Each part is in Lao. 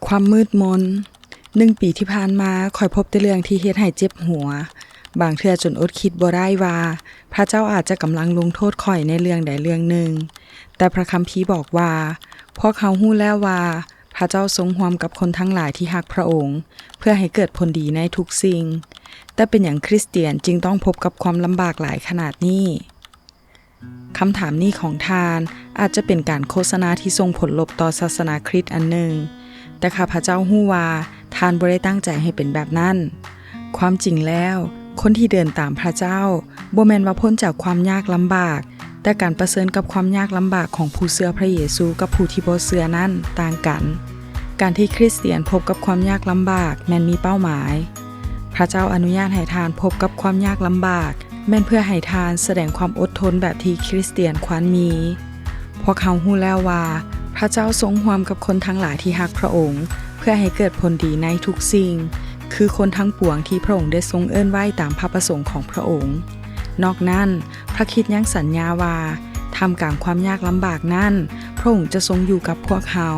ຄວາມມືດມົນ. ໜຶ່ງປີທີ່ຜ່ານມາ, ຂ້ອຍພົບແຕ່ເລື່ອງທີ່ເຮັດໃຫ້ເຈັບຫົວ, ບາງເທື່ອຈົນອົດຄິດບໍ່ໄດ້ວ່າ ພະເຈົ້າອາດຈະກຳລັງລົງໂທດຂ້ອຍໃນເລື່ອງໃດເລື່ອງໜຶ່ງ. ແຕ່ພະຄຳພີບອກວ່າ, ພວກເຮົາຮູ້ແລ້ວວ່າ ພະເຈົ້າຊົງຮ່ວມກັບຄົນທັງຫຼາຍທີ່ຮັກພະອົງ, ເພື່ອໃຫ້ເກີດຜົນດີໃນທຸກສິ່ງ. ແຕ່ເປັນຫຍັງຄຣິສຕຽນຈຶ່ງຕ້ອງພົບກັບຄວາມລຳບາກຫຼາຍຂະໜາດນີ້? ຄຳຖາມນີ້ຂອງທ່ານອາດຈະເປັນການໂຄສະນາທີ່ສົ່ງຜົນລົບຕໍ່ສາສະໜາຄຣິດອັນໜຶ່ງ, ແຕ່ຂ້າພະເຈົ້າຮູ້ວ່າທ່ານບໍ່ໄດ້ຕັ້ງໃຈໃຫ້ເປັນແບບນັ້ນ. ຄວາມຈິງແລ້ວ, ຄົນທີ່ເດີນຕາມພະເຈົ້າບໍ່ແມ່ນວ່າພົ້ນຈາກຄວາມຍາກລຳບາກ, ແຕ່ການປະເຊີນກັບຄວາມຍາກລຳບາກຂອງຜູ້ເຊື່ອພະເຢຊູກັບຜູ້ທີ່ບໍ່ເຊື່ອນັ້ນຕ່າງກັນ. ການທີ່ຄຣິສຕຽນພົບກັບຄວາມຍາກລຳບາກແມ່ນມີເປົ້າໝາຍ. ພະເຈົ້າອະນຸຍາດໃຫ້ທ່ານພົບກັບຄວາມຍາກລຳບາກ ແມ່ນເພື່ອໃຫ້ທ່ານສະແດງຄວາມອົດທົນແບບທີ່ຄຣິສຕຽນຄວນມີ. ພວກເຮົາຮູ້ແລ້ວວ່າ ພະເຈົ້າຊົງຮ່ວມກັບຄົນທັງຫຼາຍທີ່ຮັກພະອົງ ເພື່ອໃຫ້ເກີດຜົນດີໃນທຸກສິ່ງ, ຄືຄົນທັງປວງທີ່ພະອົງໄດ້ຊົງເອີ້ນໄວ້ຕາມພະປະສົງຂອງພະອົງ. ນອກນັ້ນ, ພະຄຣິດຍັງສັນຍາວ່າ ທ່າມກາງຄວາມຍາກລຳບາກນັ້ນ, ພະອົງຈະຊົງຢູ່ກັບພວກເຮົາ.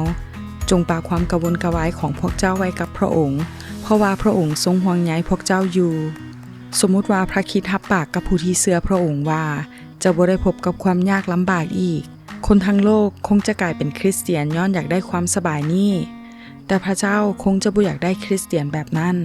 ຈົ່ງປາຄວາມກະວົນກະວາຍຂອງພວກເຈົ້າໄວ້ກັບພະອົງ, ເພາະວ່າພະອົງຊົງຫ່ວງໃຍພວກເຈົ້າຢູ່. ສົມມຸດວ່າພະຄຣິດຮັບປາກກັບຜູ້ທີ່ເຊື່ອພະອົງວ່າ ຈະບໍ່ໄດ້ພົບກັບຄວາມຍາກລຳບາກອີກ, ຄົນທັງໂລກຄົງຈະກາຍເປັນຄຣິສຕຽນຍ້ອນຢາກໄດ້ຄວາມສະບາຍນີ້. ແຕ່ພະເຈົ້າຄົງຈະບໍ່ຢາກໄດ້ຄຣິສຕຽນແບບນັ້ນ.